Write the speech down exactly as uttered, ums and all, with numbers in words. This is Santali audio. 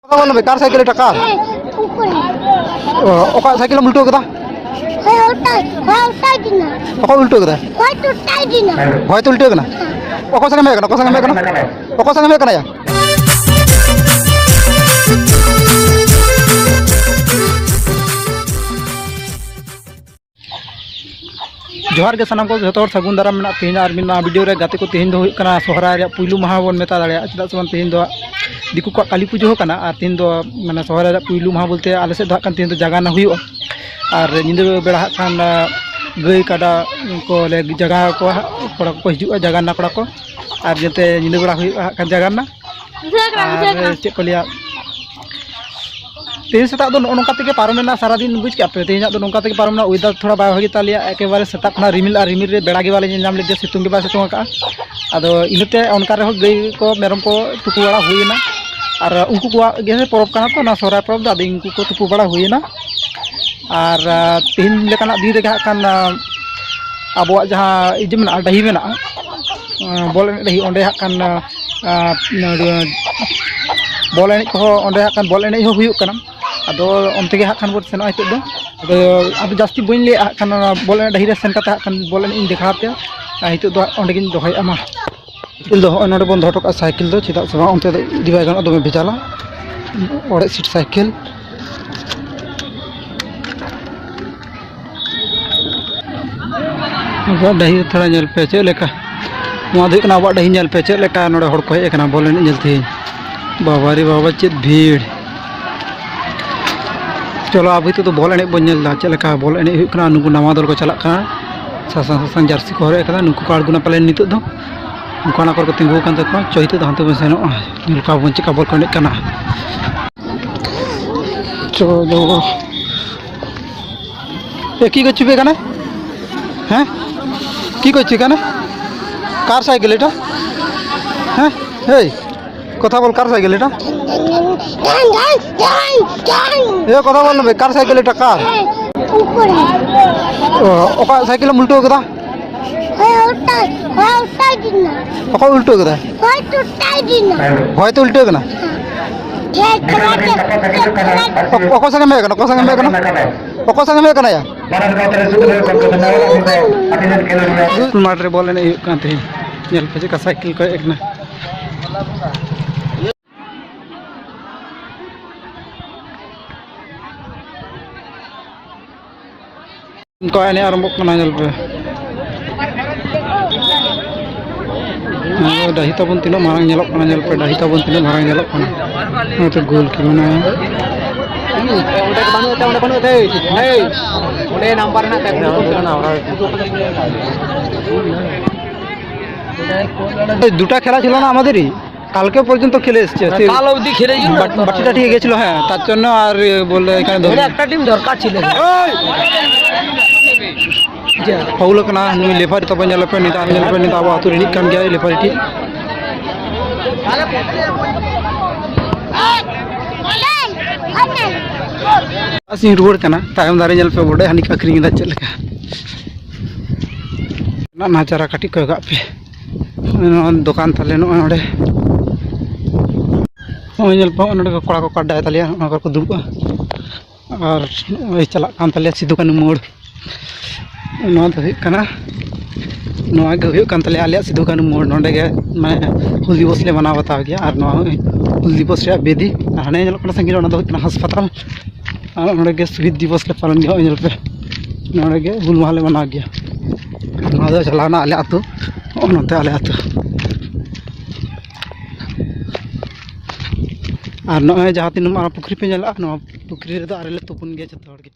ᱠᱟᱛᱷᱟ ᱵᱚᱞ ᱞᱮ, ᱠᱟᱨ ᱥᱟᱭᱠᱮᱞ ᱮᱴᱟ ᱠᱟᱨ? ᱦᱮᱸ, ᱩᱞᱴᱟᱹ᱾ ᱚ, ᱚᱠᱟ ᱥᱟᱭᱠᱮᱞ ᱮᱢ ᱩᱞᱴᱟᱹᱣ ᱠᱮᱫᱟ? ᱦᱮᱸ, ᱩᱞᱴᱟᱹ, ᱦᱮᱸ, ᱩᱞᱴᱟᱹ ᱫᱤᱱᱟ᱾ ᱚᱠᱚᱭ ᱩᱞᱴᱟᱹᱣ ᱠᱮᱫᱟ? ᱦᱚᱭ ᱛᱚ ᱩᱞᱴᱟᱹ ᱫᱤᱱᱟ᱾ ᱦᱚᱭ ᱛᱚ ᱩᱞᱴᱟᱹᱣ ᱠᱟᱱᱟ? ᱦᱮᱸ᱾ ᱚᱠᱚᱭ ᱥᱟᱝ ᱮᱢ ᱦᱮᱡ ᱠᱟᱱᱟ? ᱚᱠᱚᱭ ᱥᱟᱝ ᱮᱢ ᱦᱮᱡ ᱠᱟᱱᱟ? ᱚᱠᱚᱭ ᱥᱟᱝ ᱮᱢ ᱦᱮᱡ ᱠᱟᱱᱟ ᱭᱟ? ᱡᱚᱦᱟᱨ ᱜᱮ ᱥᱟᱱᱟᱢ ᱠᱚ, ᱡᱚᱛᱚ ᱦᱚᱲ ᱥᱟᱹᱜᱩᱱ ᱫᱟᱨᱟᱢ ᱢᱮᱱᱟᱜ ᱛᱮᱦᱮᱧ ᱟᱨ ᱢᱤᱫ ᱱᱟᱣᱟ ᱵᱷᱤᱰᱤᱭᱳ ᱨᱮ᱾ ᱜᱟᱛᱮ ᱠᱚ, ᱛᱮᱦᱮᱧ ᱫᱚ ᱦᱩᱭᱩᱜ ᱠᱟᱱᱟ ᱥᱚᱦᱨᱟᱭ ᱨᱮᱭᱟᱜ ᱯᱩᱭᱞᱩ ᱢᱟᱦᱟ ᱵᱚᱱ ᱢᱮᱛᱟ ᱫᱟᱲᱮᱭᱟᱜᱼᱟ, ᱪᱮᱫᱟᱜ ᱥᱮ ᱵᱟᱝ ᱛᱮᱦᱮᱧ ᱫᱚ ᱫᱤᱠᱩ ᱠᱚᱣᱟᱜ ᱠᱟᱹᱞᱤ ᱯᱩᱡᱟᱹ ᱦᱚᱸ ᱠᱟᱱᱟ᱾ ᱟᱨ ᱛᱮᱦᱮᱧ ᱫᱚ ᱢᱟᱱᱮ ᱥᱚᱦᱨᱟᱭ ᱨᱮᱭᱟᱜ ᱯᱩᱭᱞᱩ ᱢᱟᱦᱟ ᱵᱚᱞᱛᱮ ᱟᱞᱮ ᱥᱮᱫ ᱫᱚ ᱦᱟᱸᱜ ᱠᱷᱟᱱ ᱛᱮᱦᱮᱧ ᱫᱚ ᱡᱟᱜᱟᱱᱟ ᱦᱩᱭᱩᱜᱼᱟ᱾ ᱟᱨ ᱧᱤᱫᱟᱹ ᱵᱮᱲᱟ ᱦᱟᱸᱜ ᱠᱷᱟᱱ ᱜᱟᱹᱭ ᱠᱟᱰᱟ ᱠᱚ ᱞᱮ ᱡᱟᱜᱟᱣ ᱠᱚᱣᱟ ᱦᱟᱸᱜ, ᱠᱚᱲᱟ ᱠᱚᱠᱚ ᱦᱤᱡᱩᱜᱼᱟ, ᱡᱟᱜᱟᱱᱟ ᱠᱚᱲᱟ ᱠᱚ᱾ ᱟᱨ ᱡᱟᱛᱮ ᱧᱤᱫᱟᱹ ᱵᱮᱲᱟ ᱦᱩᱭᱩᱜᱼᱟ ᱦᱟᱸᱜ ᱠᱷᱟᱱ ᱡᱟᱜᱟᱱᱟ᱾ ᱵᱩᱡᱷᱟᱹᱣ ᱠᱟᱱᱟ, ᱵᱩᱡᱷᱟᱹᱣ ᱠᱟᱱᱟ᱾ ᱟᱨ ᱪᱮᱫ ᱠᱚ ᱞᱟᱹᱭᱟ, ᱛᱮᱦᱮᱧ ᱥᱮᱛᱟᱜ ᱫᱚ ᱱᱚᱜᱼᱚ ᱱᱚᱝᱠᱟ ᱛᱮᱜᱮ ᱯᱟᱨᱚᱢᱮᱱᱟ ᱥᱟᱨᱟᱫᱤᱱ, ᱵᱩᱡᱽ ᱠᱮᱫᱟ ᱯᱮ? ᱛᱮᱦᱮᱧᱟᱜ ᱫᱚ ᱱᱚᱝᱠᱟ ᱛᱮᱜᱮ ᱯᱟᱨᱚᱢᱮᱱᱟ᱾ ᱳᱭᱮᱫᱟᱨ ᱛᱷᱚᱲᱟ ᱵᱟᱭ ᱵᱷᱟᱹᱜᱤ ᱛᱟᱞᱮᱭᱟ, ᱮᱠᱮᱵᱟᱨᱮ ᱥᱮᱛᱟᱜ ᱠᱷᱚᱱᱟᱜ ᱨᱤᱢᱤᱞ ᱟᱨ ᱨᱤᱢᱤᱞ ᱨᱮ, ᱵᱮᱲᱟ ᱜᱮ ᱵᱟᱞᱮ ᱧᱮᱞ ᱧᱟᱢ ᱞᱮᱫᱮᱭᱟ, ᱥᱤᱛᱩᱝ ᱜᱮ ᱵᱟᱭ ᱥᱤᱛᱩᱝ ᱟᱠᱟᱫᱼᱟ᱾ ᱟᱫᱚ ᱤᱱᱟᱹᱛᱮ ᱚᱱᱠᱟ ᱨᱮᱦᱚᱸ ᱜᱟᱹᱭ ᱠᱚ ᱢᱮᱨᱚᱢ ᱠᱚ ᱛᱩᱯᱩ ᱵᱟᱲᱟ ᱦᱩᱭᱮᱱᱟ᱾ ᱟᱨ ᱩᱱᱠᱩ ᱠᱚᱣᱟᱜ ᱜᱮ ᱯᱚᱨᱚᱵᱽ ᱠᱟᱱᱟ ᱛᱚ, ᱚᱱᱟ ᱥᱚᱦᱨᱟᱭ ᱯᱚᱨᱚᱵᱽ ᱫᱚ, ᱟᱫᱚ ᱩᱱᱠᱩ ᱠᱚ ᱛᱩᱯᱩ ᱵᱟᱲᱟ ᱦᱩᱭᱮᱱᱟ᱾ ᱟᱨ ᱟᱨ ᱛᱮᱦᱮᱧ ᱞᱮᱠᱟᱱᱟᱜ ᱫᱤᱱ ᱨᱮᱜᱮ ᱦᱟᱸᱜ ᱠᱷᱟᱱ ᱟᱵᱚᱣᱟᱜ ᱡᱟᱦᱟᱸ ᱤᱭᱟᱹ ᱢᱮᱱᱟᱜᱼᱟ, ᱰᱟᱹᱦᱤ ᱢᱮᱱᱟᱜᱼᱟ, ᱵᱚᱞ ᱮᱱᱮᱡ ᱰᱟᱹᱦᱤ, ᱚᱸᱰᱮ ᱦᱟᱸᱜ ᱠᱷᱟᱱ ᱵᱚᱞ ᱮᱱᱮᱡ ᱠᱚᱦᱚᱸ, ᱚᱸᱰᱮ ᱦᱟᱸᱜ ᱠᱷᱟᱱ ᱵᱚᱞ ᱮᱱᱮᱡ ᱦᱚᱸ ᱦᱩᱭᱩᱜ ᱠᱟᱱᱟ᱾ ᱟᱫᱚ ᱚᱱᱛᱮ ᱜᱮ ᱦᱟᱸᱜ ᱠᱷᱟᱱ ᱵᱚᱱ ᱥᱮᱱᱚᱜᱼᱟ ᱱᱤᱛᱚᱜ ᱫᱚ᱾ ᱟᱫᱚ ᱟᱫᱚ ᱡᱟᱹᱥᱛᱤ ᱵᱟᱹᱧ ᱞᱟᱹᱭᱟ ᱦᱟᱸᱜ ᱠᱷᱟᱱ, ᱚᱱᱟ ᱵᱚᱞ ᱮᱱᱮᱡ ᱰᱟᱹᱦᱤ ᱨᱮ ᱥᱮᱱ ᱠᱟᱛᱮ ᱦᱟᱸᱜ ᱠᱷᱟᱱ ᱵᱚᱞ ᱮᱱᱮᱡ ᱤᱧ ᱫᱮᱠᱷᱟᱣ ᱟᱯᱮᱭᱟ᱾ ᱟᱨ ᱱᱤᱛᱚᱜ ᱫᱚ ᱦᱟᱸᱜ ᱚᱸᱰᱮ ᱜᱤᱧ ᱫᱚᱦᱚᱭᱮᱫᱼᱟ ᱢᱟ᱾ ᱥᱟᱭᱠᱮᱞ ᱫᱚ ᱦᱚᱸᱜᱼᱚᱭ ᱱᱚᱰᱮ ᱵᱚᱱ ᱫᱚᱦᱚ ᱦᱚᱴᱚ ᱠᱟᱜᱼᱟ, ᱥᱟᱭᱠᱮᱞ ᱫᱚ ᱪᱮᱫᱟᱜ ᱥᱮ ᱵᱟᱝ ᱚᱱᱛᱮ ᱫᱚ ᱤᱫᱤ ᱵᱟᱭ ᱜᱟᱱᱚᱜᱼᱟ, ᱫᱚᱢᱮ ᱵᱷᱮᱡᱟᱞᱟ᱾ ᱚᱲᱮᱡ ᱥᱤᱴ ᱥᱟᱭᱠᱮᱞ᱾ ᱟᱵᱚᱣᱟᱜ ᱰᱟᱹᱦᱤ ᱛᱷᱚᱲᱟ ᱧᱮᱞ ᱯᱮ ᱪᱮᱫ ᱞᱮᱠᱟ᱾ ᱱᱚᱣᱟ ᱫᱚ ᱦᱩᱭᱩᱜ ᱠᱟᱱᱟ ᱟᱵᱚᱣᱟᱜ ᱰᱟᱹᱦᱤ, ᱧᱮᱞ ᱯᱮ ᱪᱮᱫ ᱞᱮᱠᱟ ᱱᱚᱰᱮ ᱦᱚᱲ ᱠᱚ ᱦᱮᱡ ᱟᱠᱟᱱᱟ ᱵᱚᱞ ᱮᱱᱮᱡ ᱧᱮᱞ ᱛᱮᱦᱮᱧ᱾ ᱵᱟᱵᱟ ᱨᱮ ᱵᱟᱵᱟ, ᱪᱮᱫ ᱵᱷᱤᱲ᱾ ᱪᱚᱞᱚ, ᱟᱵᱚ ᱱᱤᱛᱚᱜ ᱫᱚ ᱵᱚᱞ ᱮᱱᱮᱡ ᱵᱚᱱ ᱧᱮᱞ ᱮᱫᱟ, ᱪᱮᱫ ᱞᱮᱠᱟ ᱵᱚᱞ ᱮᱱᱮᱡ ᱦᱩᱭᱩᱜ ᱠᱟᱱᱟ᱾ ᱱᱩᱠᱩ ᱱᱟᱣᱟ ᱫᱚᱞ ᱠᱚ ᱪᱟᱞᱟᱜ ᱠᱟᱱᱟ, ᱥᱟᱥᱟᱝ ᱥᱟᱥᱟᱝ ᱡᱟᱹᱨᱥᱤ ᱠᱚ ᱦᱚᱨᱚᱜ ᱟᱠᱟᱫᱟ, ᱱᱩᱠᱩ ᱠᱚ ᱟᱬᱜᱚᱱᱟ ᱯᱟᱞᱮᱱ ᱱᱤᱛᱚᱜ ᱫᱚ᱾ ᱩᱱᱠᱩ ᱚᱱᱟ ᱠᱚᱨᱮ ᱠᱚ ᱛᱤᱸᱜᱩ ᱟᱠᱟᱱ ᱛᱟᱠᱚᱣᱟ᱾ ᱪᱚ, ᱱᱤᱛᱚᱜ ᱫᱚ ᱦᱟᱱᱛᱮ ᱵᱚᱱ ᱥᱮᱱᱚᱜᱼᱟ, ᱧᱮᱞ ᱠᱚᱣᱟ ᱵᱚᱱ ᱪᱮᱫ ᱞᱮᱠᱟ ᱵᱚᱞ ᱠᱚ ᱮᱱᱮᱡ ᱠᱟᱱᱟ᱾ ᱪᱚ ᱫᱚ, ᱮ, ᱠᱤ ᱠᱚ ᱪᱤᱠᱟᱹᱜ ᱠᱟᱱᱟ? ᱦᱮᱸ, ᱠᱤ ᱠᱚ ᱪᱤᱠᱟᱹᱜ ᱠᱟᱱᱟ? ᱠᱟᱨ ᱥᱟᱭᱠᱮᱞ ᱮᱴᱟ? ᱦᱮᱸ, ᱮᱭ, কথা বল, কার সাইকেল এটা? এ, কথা বল না ভাই, কার সাইকেল এটা, কার? উপরে। ও, ᱚᱠᱟ ᱥᱟᱭᱠᱮᱞ ᱮᱢ ᱩᱞᱴᱟᱹᱣ ᱠᱟᱫᱟ? ᱦᱳᱭ, ᱩᱞᱴᱟᱹ, ᱦᱳᱭ, ᱩᱞᱴᱟᱹ ᱫᱤᱱᱟ᱾ ᱚᱠᱚᱭ ᱩᱞᱴᱟᱹᱣ ᱠᱟᱫᱟ? ᱦᱳᱭ, ᱩᱞᱴᱟᱹ ᱫᱤᱱᱟ᱾ ᱦᱚᱭ ᱛᱚ ᱩᱞᱴᱟᱹᱣ ᱠᱟᱱᱟ᱾ ᱚᱠᱚᱭ ᱥᱟᱝ ᱮᱢ ᱦᱮᱡ ᱠᱟᱱᱟ? ᱚᱠᱚᱭ ᱥᱟᱝ ᱮᱢ ᱦᱮᱡ ᱠᱟᱱᱟ? ᱚᱠᱚᱭ ᱥᱟᱝ ᱮᱢ ᱦᱮᱡ ᱠᱟᱱᱟ ᱭᱟ? ᱢᱟᱴᱷ ᱨᱮ ᱵᱚᱞ ᱮᱱᱮᱡ ᱦᱩᱭᱩᱜ ᱠᱟᱱ ᱛᱟᱦᱮᱸᱫ᱾ ᱧᱮᱞ ᱯᱮ ᱪᱮᱫ ᱞᱮᱠᱟ ᱥᱟᱭᱠᱮᱞ ᱠᱚ ᱦᱮᱡ ᱠᱟᱱᱟ᱾ ᱚᱱᱠᱟ ᱮᱱᱮᱡ ᱟᱨᱟᱢᱵᱷᱚᱜ ᱠᱟᱱᱟ, ᱧᱮᱞ ᱯᱮ᱾ ᱱᱚᱣᱟ ᱰᱟᱹᱦᱤ ᱛᱟᱵᱚᱱ ᱛᱤᱱᱟᱹᱜ ᱢᱟᱨᱟᱝ ᱧᱮᱞᱚᱜ ᱠᱟᱱᱟ, ᱧᱮᱞ ᱯᱮ, ᱰᱟᱹᱦᱤ ᱛᱟᱵᱚᱱ ᱛᱤᱱᱟᱹᱜ ᱢᱟᱨᱟᱝ ᱧᱮᱞᱚᱜ ᱠᱟᱱᱟ᱾ ᱱᱚᱛᱮ ᱜᱳᱞ ᱠᱤ ᱢᱮᱱᱟᱭᱟ᱾ ᱚᱸᱰᱮ ᱵᱟᱹᱱᱩᱜ ᱛᱟᱭ, ᱚᱸᱰᱮ ᱵᱟᱹᱱᱩᱜ ᱛᱟᱭ᱾ ᱦᱮᱸ, ᱚᱸᱰᱮ ᱱᱟᱢᱵᱟᱨ ᱦᱮᱱᱟᱜ ᱛᱟᱭ᱾ এই দুটা খেলা ছিল না আমাদেরই, কালকে পর্যন্ত খেলে এসছে। সেই কাল অবধি খেলে ছিল। বাট-, বাটিটা ঠিক গেছিল, হ্যাঁ, তার জন্য আর, এ, বললো এখানে ধরে। মানে একটা টিম দরকার ছিল। ফাউল ᱠᱟᱱᱟ, ᱱᱩᱭ ᱞᱮᱯᱷᱟᱨᱤ ᱛᱟᱵᱚᱱ ᱧᱮᱞ ᱯᱮ, ᱱᱤᱛ ᱟᱨ ᱧᱮᱞ ᱯᱮ, ᱱᱤᱛ ᱟᱵᱚ ᱟᱹᱛᱩ ᱨᱤᱱᱤᱡ ᱠᱟᱱ ᱜᱮᱭᱟᱭ ᱞᱮᱯᱷᱟᱨᱤ ᱴᱷᱤᱠ᱾ ᱟᱥᱤᱧ ᱨᱩᱣᱟᱹᱲ ᱠᱟᱱᱟ, ᱛᱟᱭᱚᱢ ᱫᱟᱨᱮ ᱧᱮᱞ ᱯᱮ, ᱵᱚᱰᱮ ᱦᱟᱹᱱᱤ ᱠᱚ ᱟᱹᱠᱷᱨᱤᱧ ᱮᱫᱟ ᱪᱮᱫ ᱞᱮᱠᱟ᱾ ᱱᱟ ᱪᱟᱨᱟ ᱠᱟᱹᱴᱤᱡ ᱠᱚᱭᱚᱜᱟᱜ ᱯᱮ᱾ ᱱᱚᱣᱟ ᱫᱚᱠᱟᱱ ᱛᱟᱞᱮ ᱱᱚᱜᱼᱚᱭ ᱱᱚᱰᱮ᱾ ᱱᱚᱜᱼᱚᱭ ᱧᱮᱞ ᱯᱮ, ᱱᱚᱰᱮ ᱠᱚ ᱠᱚᱲᱟ ᱠᱚᱠᱚ ᱟᱰᱰᱟᱭ ᱛᱟᱞᱮᱭᱟ, ᱱᱚᱣᱟ ᱠᱚᱨᱮ ᱠᱚ ᱫᱩᱲᱩᱵᱼᱟ᱾ ᱟᱨ ᱱᱚᱜᱼᱚᱭ ᱪᱟᱞᱟᱜ ᱠᱟᱱ ᱛᱟᱞᱮᱭᱟ ᱥᱤᱫᱩ ᱠᱟᱹᱱᱦᱩ ᱢᱳᱲ᱾ ᱱᱚᱣᱟ ᱫᱚ ᱦᱩᱭᱩᱜ ᱠᱟᱱᱟ, ᱱᱚᱣᱟ ᱜᱮ ᱦᱩᱭᱩᱜ ᱠᱟᱱ ᱛᱟᱞᱮᱭᱟ ᱟᱞᱮᱭᱟᱜ ᱥᱤᱫᱩ ᱠᱟᱹᱱᱦᱩ ᱢᱳᱲ᱾ ᱱᱚᱰᱮ ᱜᱮ ᱢᱟᱱᱮ ᱦᱩᱞ ᱫᱤᱵᱚᱥ ᱞᱮ ᱢᱟᱱᱟᱣ ᱵᱟᱛᱟᱣ ᱜᱮᱭᱟ᱾ ᱟᱨ ᱱᱚᱣᱟ ᱦᱩᱞ ᱫᱤᱵᱚᱥ ᱨᱮᱭᱟᱜ ᱵᱮᱫᱤ, ᱟᱨ ᱦᱟᱱᱮ ᱧᱮᱞᱚᱜ ᱠᱟᱱᱟ ᱥᱟᱺᱜᱤᱧ ᱨᱮ, ᱚᱱᱟ ᱫᱚ ᱦᱩᱭᱩᱜ ᱠᱟᱱᱟ ᱦᱟᱥᱯᱟᱛᱟᱞ᱾ ᱟᱨ ᱱᱚᱰᱮ ᱜᱮ ᱥᱚᱦᱤᱫ ᱫᱤᱵᱚᱥ ᱞᱮ ᱯᱟᱞᱚᱱ ᱜᱮᱭᱟ᱾ ᱱᱚᱜᱼᱚᱭ ᱧᱮᱞ ᱯᱮ, ᱱᱚᱰᱮ ᱜᱮ ᱦᱩᱞ ᱢᱟᱦᱟ ᱞᱮ ᱢᱟᱱᱟᱣ ᱜᱮᱭᱟ᱾ ᱱᱚᱣᱟ ᱫᱚ ᱪᱟᱞᱟᱣᱱᱟ ᱟᱞᱮ ᱟᱹᱛᱩ, ᱱᱚᱜᱼᱚ ᱱᱚᱛᱮ ᱟᱞᱮ ᱟᱹᱛᱩ᱾ ᱟᱨ ᱱᱚᱜᱼᱚᱭ ᱡᱟᱦᱟᱸ ᱛᱤᱱᱟᱹᱜ ᱢᱟᱨᱟᱝ ᱯᱩᱠᱷᱨᱤ ᱯᱮ ᱧᱮᱞᱮᱜᱼᱟ, ᱱᱚᱣᱟ ᱯᱩᱠᱷᱨᱤ ᱨᱮᱫᱚ ᱟᱞᱮ ᱞᱮ ᱛᱩᱯᱩᱱ ᱜᱮᱭᱟ ᱡᱚᱛᱚ ᱦᱚᱲ ᱜᱮ᱾